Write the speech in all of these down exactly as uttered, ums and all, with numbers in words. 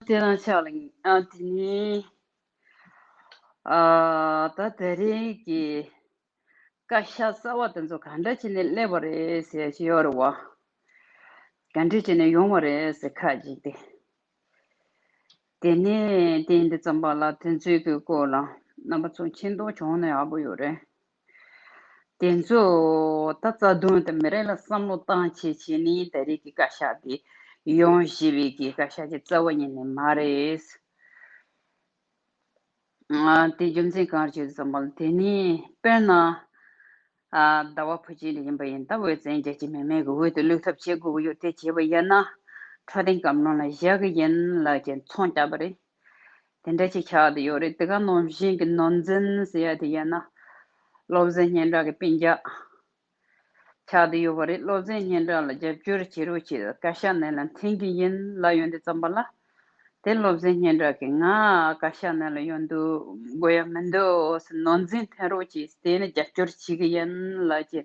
དེ་རང་ཆགས་ལ་ཨ་དེ་ནི་ཨ་ད་དེ་རིང་གི་བཀའ་ཤག་གསར་བ་དེ་ཚོ་ག་འདྲ་བྱས་ནས་སླེབས་པ་རེད་ཟེར་ཞིག་ཡོད་རེད་བ། ག་འདྲ་བྱས་ནས་ཡོང་བ་རེད་ཟེར་ཁ་ཅིག་དེ། དེ་ནས་དེ་ཡིན་དུས་ཙམ་པ་ལ་དེ་ཚོའི་གི་སྐོར་ལ་རྣམ་པ་ཚོ་མཁྱེན་རྟོགས་བྱུང་ན་ཡག་པོ་ཡོད་རེད། དེ་ཚོ་ད་རྩ་དོན་དེ་མི་རིགས་ལ་བསམ་བློ་བཏང་བྱས་བྱས་ནས་ད་རེས་ཀྱི་བཀའ་ཤག་དེ་ཡོང་བཞིན་པའི་གི་བཀའ་ཤག་ཅིག་རྩ་བ་ཉིད་ནས་མ་རེད། ཨ་དེ་རྒྱུ་མཚན་གང་རེད་ཅེས་བསམ་པ་ལ་དེ་ནི་དཔེར་ན་ཨ་ཟླ་བ་ཕུན་སྐྱིད་ཡིན་པ་ཡིན་ད་འོས་འཛིན་རྒྱ་ཆེ་མི་མེད་ཀྱི་འོས་དེ་བླུག་ཐབས་བྱེད་དགོས་ཀྱི་ཡོད། དེ་བྱས་པ་ཡིན་ན་འཕྲོད་བསྟེན་བཀའ་བློན་ལ་བཞག་གི་ཡིན་ལབ་ཀྱི་ཚོང་རྒྱག་པ་རེད། དེ་འདྲ་ཅིག་ཆགས་བསྡད་ཡོད་རེད། དེ་ག་ནང་བཞིན་གྱི་ནོར་འཛིན་ཟེར་ཡ་དེ་ཡིན་ན་སློབ་ཟིན་སྙན་གྲགས་ཀྱི་སྤུན་ཀྱག་ཆགས་བསྡད་ཡོད་པ་རེད། སློབ་ཟིན་སྙན་གྲགས་ལ་རྒྱབ་སྐྱོར་བྱེད་རོགས་བྱེད། བཀའ་ཤག་ནང་ལ་འཐེན་གྱི་ཡིན་ལབ་ཡོང་དུས་ཙམ་པ་ལ། དེ་སློབ་ཟིན་སྙན་གྲགས་ཀྱིས་ང་བཀའ་ཤག་ནང་ལ་ཡོང་འདུག་དགོས་ཡ་མི་འདུག་ཟེར། ནོར་འཛིན་འཐེན་རོགས་གྱིས་དེ་ནི་རྒྱབ་སྐྱོར་བྱེད་ཀྱི་ཡིན་ལབ་ཀྱི་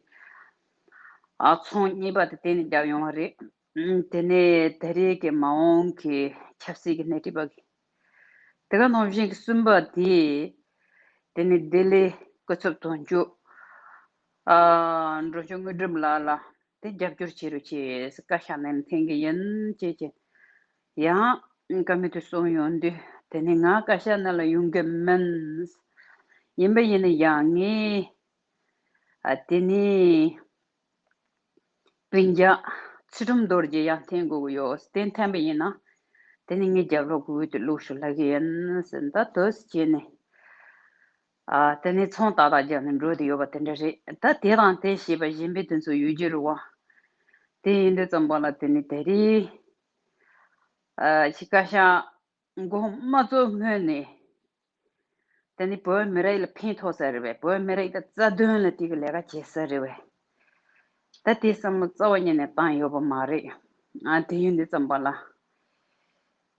ཨ་ཚོང་གཉིས་པ་དེ་དེ་ནི་རྒྱབ་ཡོང་བ་རེད། ཨུམ། དེ་ནས་ད་རེས་ཀྱི་མ་འོངས་ཀྱི་ཆབ་སྲིད་ཀྱི་སྣེ་ཁྲིད་པ་གི་དེ་ག་ནང་བཞིན་གྱི་གསུམ་པ་དེ། དེ་ནི་ལྡི་ལི་སྐུ་ཚབ་དོན་གཅོད་ཨ་འགྲོ་མཆོག་དངོས་གྲུབ་ལགས་ལ་དེ་རྒྱབ་སྐྱོར་བྱེད་རོགས་བྱེད། བཀའ་ཤག་ནས་འཐེན་གྱི་ཡིན་ཅེས་ཀྱི་ཡང་བཀའ་མོལ་དེ་གསུངས་ཡོང་དུས་དེ་ནི་ང་བཀའ་ཤག་ནང་ལ་ཡོང་གི་མིན། ཡིན་པ་ཡིན་ན་ཡང་ངས་ཨ་དེ་ནི་སྤུན་ཀྱག་ཚུལ་ཁྲིམས་རྡོ་རྗེ་ཡང་འཐེན་དགོས་ཀྱི་ཡོད། དེ་འཐེན་པ་ཡིན་ན་དེ་ནི་ངའི་རྒྱབ་ལོགས་ཀྱི་འོས་དེ་བླུགས་ཤོག་ལབ་ཀྱི་ཡིན་ཟེར། ད་དོ་སི་བྱས་ནས་ཨ་དེ་ནི་ཚོང་ཏག་ཏག་རྒྱབ་ནས་འགྲོ་བསྡད་ཡོད་པ་དེ་འདྲ་རེད། ད་དེ་དང་དེ་ཞེས་པ་གཞན་པའི་དེ་ཚོ་ཡོད་རྒྱུ་རེད་བ། དེ་ཡིན་དུས་ཙམ་པ་ལ་དེ་ནི་ད་རེས་ཨ་ཕྱི་བཀའ་ཤག་འགོ་མ་བཙུགས་སྔོན་ནས། དེ་ནི་བོད་མི་རིགས་ལ་ཕན་ཐོགས་ས་རེད་པས། བོད་མི་རིགས་དང་རྩ་དོན་ལ་དེ་གི་ལས་ཀ་བྱེད་ས་རེད་པས། ད་དེ་བསམ་བློ་རྩ་བ་ཉིད་ནས་བཏང་ཡོད་པ་མ་རེད། ཨ་དེ་ཡིན་དུས་ཙམ་པ་ལ།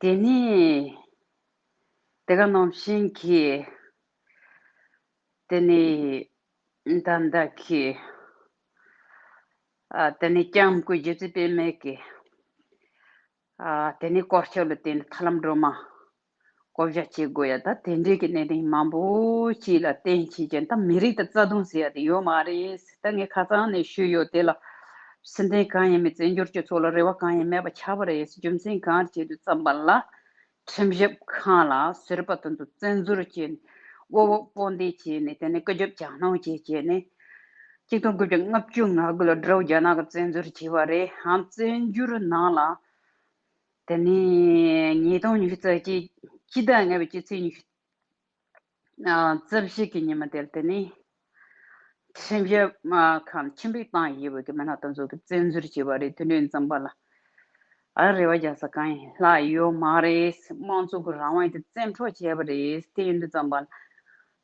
དེ་ནི་དེ་ག་ནང་བཞིན་གྱི་དེ་ནི་ད་ལྟ་གི་ཨ་དེ་ནི་ལྕམ་སྐུ་རྗེ་བཙུན་པད་མའི་གི་ཨ་དེ་ནི་སྐོར་ཞབས་ལ་བརྟེན་ནས་ཐར་ལམ་སྒྲོལ་མ་བསྐོ་བཞག་བྱེད་དགོས་ཡ། ད་དེ་འདྲའི་གི་གནད་དོན་མང་པོ་ཅིག་ལ་བརྟེན་བྱས་ཀྱང་ད་མི་རིགས་དང་རྩ་དོན་ཟེར་ཡ་དེ་ཡོད་མ་རེད། ད་ངས་ཁ་སང་ནས་ཞུས་ཡོད། དེ་ལ་སྲིད་དོན་གང་ཡིན་མིན་བཙན་བྱོལ་སྤྱི་ཚོགས་ལ་རེ་བ་གང་ཡིན་མེད་པ་ཆགས་པ་རེད། རྒྱུ་མཚན་གང་རེད་ཅེས་དུས་ཙམ་པ་ལ་ཁྲིམས་ཞིབ་ཁང་ལ་ཟུར་པ་དེ་ཚོ་བཙན་འཛུལ་བྱས་ནས་དབུ་འོག་སྤོ་འདེད་བྱས་ནས་དེ་ནས་བཀའ་ཁྱབ་རྒྱག་གནང་བྱས་བྱས་ནས་གཅིག་སྟོང་དགུ་བརྒྱ་ལྔ་བཅུ་ང་དགུ་ལ་དགྲ་བོ་རྒྱ་ནག་གིས་བཙན་འཛུལ་བྱས་པ་རེད། ཧང་བཙན་བྱོལ་ནང་ལ། དེ་ནས་ཉིས་སྟོང་ཉི་ཤུ་རྩ་གཅིག་སྤྱི་ཟླ་ལྔ་པའི་སྤྱི་ཚེས་ཉི་ཤུ་ཨ་རྩ་བཞི་གི་ཉི་མ་དེར་དེ་ནས་ཁྲིམས་ཞིབ་ཁང་ཁྱིམ་པའི་ཏང་ཡིན་པའི་གི་མི་སྣ་དེ་ཚོ་གིས་བཙན་འཛུལ་བྱས་པ་རེད། དེ་འདྲ་ཡིན་ཙམ་པ་ལ་ཨ་རེ་བ་རྒྱག་ས་གང་ཡང་ལྷག་ཡོད་མ་རེད། དམངས་གཙོ་གི་རང་དབང་དེ་བཙན་འཕྲོག་བྱས་པ་རེད། དེ་ཡིན་དུས་ཙམ་པ་ལ་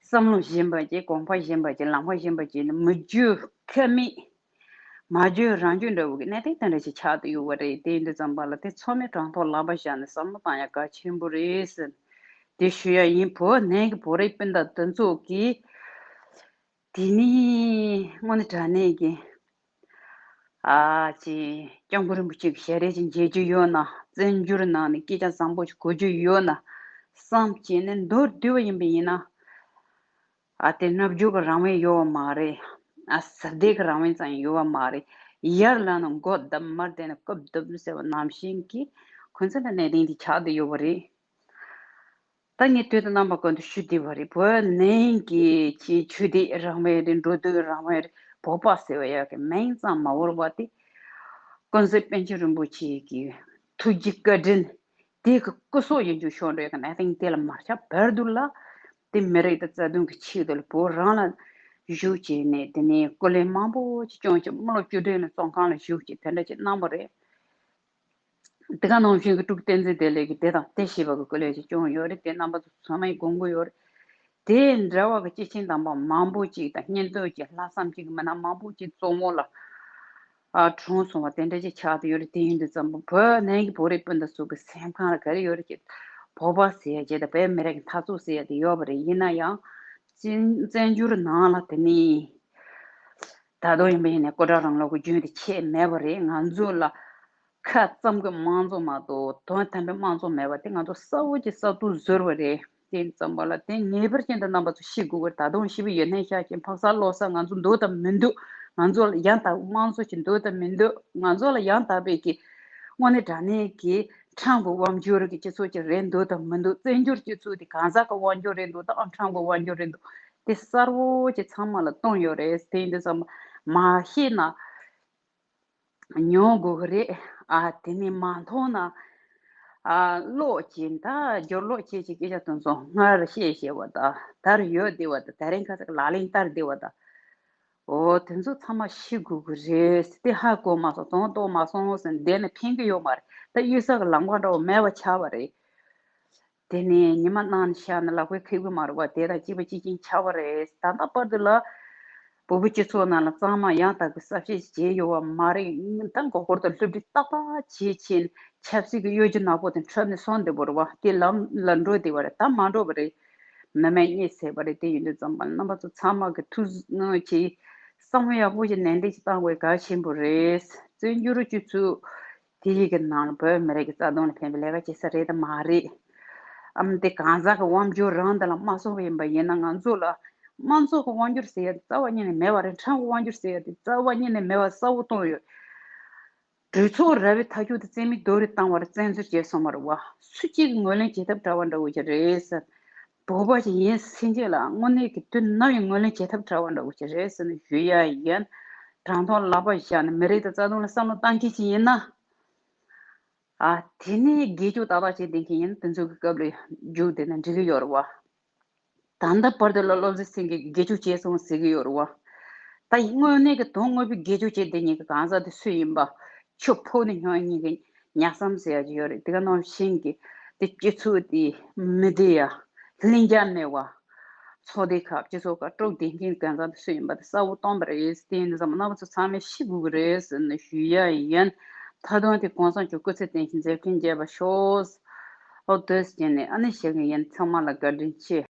བསམ་བློ་གཞན་པ་ཅིག་གོམ་པ་གཞན་པ་ཅིག་ལམ་ཁ་གཞན་པ་ཅིག་ནས་མི་རྒྱུད་ཁ་མིག་མ་བརྗོད་རང་བརྗོད་འདྲ་བོ་གི་གནད་དོན་དེ་འདྲ་ཞིག་ཆགས་བསྡད་ཡོད་པ་རེད། དེ་ཡིན་དུས་ཙམ་པ་ལ་དེ་ཚང་མས་དྲང་ཐོག་ལག་པ་བཞག་ནས་བསམ་བློ་བཏང་ཡ་གལ་ཆེན་པོ་རེད་ཟེར། དེ་ཞུ་ཡ་ཡིན། བོད་ནང་གི་བོད་རིགས་སྤུན་ཟླ་དེ་ཚོ་གིས་དེ་ནི་དངོས་གནས་དྲང་གནས་ཀྱི་ཨ་ཅེ་སྐྱབས་མགོན་རིན་པོ་ཆེ་གི་ཞལ་རས་ཅིག་མཇལ་རྒྱུ་ཡོད་ན། བཙན་བྱོལ་ནང་ནས་སྐད་ཆ་བཟང་པོ་ཞིག་གོ་རྒྱུ་ཡོད་ན་བསམ་བྱས་ནས་མདོར་བསྡུས་པ་ཡིན་པ་ཡིན་ན། ཨ་དེ་རྣལ་འབྱོར་གྱི་རང་དབང་ཡོད་པ་མ་རེད། ཨ་ཟབ་སྡེ་གི་རང་དབང་ཙམ་ཡོད་པ་མ་རེད། ཡར་ལངས་ན་མགོ་བརྡབ་མར་བསྡད་ན་རྐུབ་བརྡབ་ཟེར་བ་ནང་བཞིན་གྱི་ཁོ་ཚོ་ལ་གནད་དོན་དེ་ཆགས་བསྡད་ཡོད་པ་རེད། ད་ངས་དུས་དང་རྣམ་པ་ཀུན་ཏུ་ཞུ་བསྡད་པ་རེད། བོད་ནང་གི་ཆེས་ཆོས་དད་རང་དབང་རེད། འགྲོ་འདུག་རང་དབང་རེད། བོད་པ་ཟེར་བ་ཡག་གི་མིང་ཙམ་མ་བོར་བ་དེ་ཀུན་གཟིགས་པཎ་ཆེན་རིན་པོ་ཆེ་གི་ཐུགས་རྗེ་བཀའ་དྲིན་དེ་གི་སྐུ་སྲོག་ཡིན་རྒྱུ་ཤོར་འགྲོ་ཡག་གི་གནད་དོན་དེ་ལ་མ་ཆགས་བར་དུ་ལ་དེ་མི་རིགས་དང་རྩ་དོན་གྱི་ཆེད་དུ་ལ་བོད་རང་ལ་བཞུགས་བྱས་ནས་དེ་ནས་སྐུ་ལས་མང་པོ་ཅིག་སྐྱོང་བྱས་དམུ་ལོག་བཅུ་དྲུག་ནས་བཙོན་ཁང་ལ་བཞུགས་བྱས་དེ་འདྲ་ཅིག་གནང་བ་རེད། དེ་ག་ནང་བཞིན་གྱི་དྲུག་བསྟན་འཛིན་བདེ་ལེགས་ཀྱིས་དེ་དང་དེ་ཞེས་པ་གི་སྐུ་ལས་ཅིག་སྐྱོང་ཡོད་རེད། དེ་རྣམ་པ་ཚོ་ཚང་མས་དགོངས་ཀྱི་ཡོད་རེད། དེ་འདྲ་བ་གི་སྐྱེས་ཆེན་དམ་པ་མང་པོ་ཅིག་དང་སྙིང་སྟོབས་ཀྱི་ལྷག་བསམ་ཅིག་གི་མི་སྣ་མང་པོ་ཅིག་བཙོན་འོག་ལ་ཨ་གྲོངས་སོང་བ་དེ་འདྲ་ཅིག་ཆགས་བསྡད་ཡོད་རེད། དེ་ཡིན་དུས་ཙམ་པ་བོད་ནང་གི་བོད་རིགས་སྤུན་ཟླ་ཚོ་གི་སེམས་ཁམས་ལ་ག་རེ་ཡོད་རེད་ཅེ། བོད་པ་ཟེར་ཡ་ཅེ་དང་བོད་མི་རིགས་ཀྱི་འཐབ་རྩོད་ཟེར་ཡ་དེ་ཡོད་པ་རེད། ཡིན་ན་ཡང་བཙན་བཙན་བྱོལ་ནང་ལ་དེ་ནི་ད་དུང་ཡིན་པ་ཡིན་ནའི་སྐུ་དྲག་རང་ལོག་གི་རྒྱུན་དེ་ཆད་མེད་པ་རེད། ང་ཚོ་ལ་ ཁ་ཙམ་གྱི་དམངས་གཙོ་མ་གཏོགས་དོན་དམ་པའི་དམངས་གཙོ་མེད་པ་དེ་ང་ཚོ་གསལ་བོ་གྱི་གསལ་ཐུག་བཟོས་པ་རེད། དེ་ཙམ་པ་ལ་དེ་ངེས་པར་ཅན་དུ་རྣམ་པ་ཚོ་ཤེས་དགོས་པར། ད་དུང་ཤི་བའི་ཡོན་ཏན་ཤ་ཅན་འཕགས་ས་བློ་གསལ་ང་ཚོ་འདུག་དང་མི་འདུག་ང་ཚོ་ལ་ཡང་དག་དམངས་གཙོ་ཅིག་འདུག་དང་མི་འདུག་ང་ཚོ་ལ་ཡང་དག་པའི་གི་དངོས་གནས་དྲང་གནས་ཀྱི་ཁྲིམས་ཀྱི་དབང་སྒྱུར་གྱི་སྤྱི་ཚོགས་ཅིག་རེད་འདུག་དང་མི་འདུག་བཙན་བྱོལ་སྤྱི་ཚོགས་དེ་གང་ཟག་གི་དབང་སྒྱུར་རེད་འདུག་དང་ཁྲིམས་ཀྱི་དབང་སྒྱུར་རེད་འདུག་དེ་གསལ་བོ་ཅིག་ཚང་མ་ལ་སྟོན་ཡོད་རེད། དེ་ཡིན་དུས་ཙམ་མ་ཤེས་ན། ཉོ་དགོས་ཀྱི་རེད། ཨ་དེ་ནས་མ་མཐོང་ན། ཨ་ཀློག་བྱེད་ད་སྦྱོར་ཀློག་བྱེད་ཀྱི་སྐད་ཆ་དེ་ཚོ་སྔར་བཤད་བཤད་པ་དང་དར་ཡོད་བསྡད་པ་དང་དེ་རིང་ཁ་སང་ལག་ལེན་བསྟར་བསྡད་པ་དང་། འོ་དེ་ཚོ་ཚང་མ་ཤེས་དགོས་ཀྱི་རེད། དེ་ཧ་གོ་མ་སོང་དོན་རྟོགས་མ་སོང་ཟེར་བསྡད་ནས་ཕན་གྱི་ཡོད་མ་རེད། ད་གཡུལ་ས་གི་ལམ་ཁ་འདྲ་བོ་མེད་པ་ཆགས་པ་རེད། དེ་ནས་ཉི་མ་གནངས་ནས་ཤར་ནས་ལག་པས་ཁེགས་ཀྱི་མ་རེད་པ། དེ་དང་གཅིག་པ་གཅིག་རྐྱང་ཆགས་པ་རེད། ད་ལྟ་བར་དུ་ལ་བོད་པའི་སྤྱི་ཚོགས་ནང་ལ་གཙང་མ་ཡང་དག་པའི་གསར་བརྗེ་བྱས་ཡོད་པ་མ་རེད། ད་མགོ་སྐོར་དང་སློབ་ཁྲིད་ཏག་ཏག་བྱེད་ཕྱིན་ཆབ་སྲིད་ཀྱི་གཡོ་སྒྱུ་ནག་པོ་དེ་འཁྲབ་ནས་སོང་བསྡད་པ་རེད་པ། དེ་ལམ་ལ་འགྲོ་བསྡད་པ་རེད། ད་མ་འགྲོ་བ་རེད། མི་མེད་གཉིད་སད་པ་རེད། དེ་ཡིན་དུས་ཙམ་པ་ལ་རྣམ་པ་ཚོ་ཚང་མ་གི་ཐུགས་སྣང་གིས་བསམ་བློ་ཡག་པོ་ཞིག་ནན་ཏན་ཞིག་བཏང་དགོས་གལ་ཆེན་པོ་རེད། བཙན་བྱོལ་སྤྱི་ཚོགས་དེ་ཡི་གི་ནང་ལ་བོད་མི་རིགས་ཀྱི་རྩ་དོན་ལ་ཕན་པའི་ལས་ཀ་བྱེད་ས་རེད་དམ་མ་རེད། ཨམ་དེ་གང་ཟག་གི་དབང་སྒྱུར་རང་དེ་ལ་མ་སོང་བ་ཡིན་པ་ཡིན་ན་ང་ཚོ་ལ་དམངས་གཙོ་གི་དབང་སྒྱུར་ཟེར་ཡ་དེ་རྩ་བ་ཉིད་ནས་མེད་པ་རེད། ཁྲིམས་ཀྱི་དབང་སྒྱུར་ཟེར་ཡ་དེ་རྩ་བ་ཉིད་ནས་མེད་པ་གསལ་བོ་བཏོན་ཡོད། གྲོས་ཚོགས་ར་བའི་མཐའ་མཇུག་ཏུ་རྩིས་མེད་རྡོ་རུ་བཏང་བར་བཙན་འཛུལ་བྱས་སོང་བ་རེད་པ། སུ་གཅིག་གིས་ངོས་ལེན་བྱེད་ཐབས་བྲལ་བ་འདྲ་བོ་ཞིག་རེད་ཟེར། བོད་པ་ཞིག་ཡིན་ཟིན་རྗེས་ལ་དངོས་གནས་ཀྱི་དུས་ནམ་ཡང་ངོས་ལེན་བྱེད་ཐབས་བྲལ་བ་འདྲ་བོ་ཞིག་རེད་ཟེར་ནས་ཞུ་ཡ་ཡིན། དྲང་ཐོག་ལག་པ་བཞག་ནས་མི་རིགས་དང་རྩ་དོན་ལ་བསམ་བློ་བཏང་མཁན་ཞིག་ཡིན་ན། ཨ་དེ་ནས་སྒེར་གཅོད་ཏག་ཏག་བྱེད་བསྡད་མཁན་ཡིན་ན་དེ་ཚོ་གི་སྐབས་ལ་རྒྱུགས་བསྡད་ན་འགྲིག་གི་ཡོད་རེད་པ། ད་ལྟ་བར་དུ་ལ་བློ་བཟང་སེང་གེས་སྒེར་གཅོད་བྱས་སོང་ཟེར་གྱི་ཡོད་རེད་པ། ད་དངོས་གནས་ཀྱི་དོན་དངོས་པོའི་སྒེར་གཅོད་བྱས་བསྡད་མཁན་གྱི་གང་ཟག་དེ་སུ་ཡིན་པ། ཆུ་ཕོག་ནས་ཉོ་མཁན་གྱི་ཉ་གསུམ་ཟེར་ཡ་ཅིག་ཡོད་རེད། དེ་ག་ནང་བཞིན་གྱི་དེ་སྤྱི་ཚོགས་དེ་མི་བདེ་ཡ། ལྷིང་འཇགས་མེད་པ། ཚོགས་སྡེ་ཁག་སྤྱི་ཚོགས་ཁག་དཀྲུགས་བསྡད་མཁན་གྱི་གང་ཟག་དེ་སུ་ཡིན་པ་དེ་གསལ་བོ་བཏོན་པ་རེད། དེ་ཡིན་དུས་ཙམ་རྣམ་པ་ཚོ་ཚང་མས་ཤེས་དགོས་ཀྱི་རེད་ཟེར་ནས་ཞུ་ཡ་ཡིན། མཐའ་དོན་དེ་གོང་ས་མཆོག་སྐུ་ཚེ་བརྟན་ཞིང་མཛད་འཕྲིན་རྒྱས་པར་ཤོག། ཨོ་དེ་བྱས་ནས་ཨ་ནི་ཞུ་གི་ཡིན། ཚང་མ་ལ་བཀའ་དྲིན་ཆེ།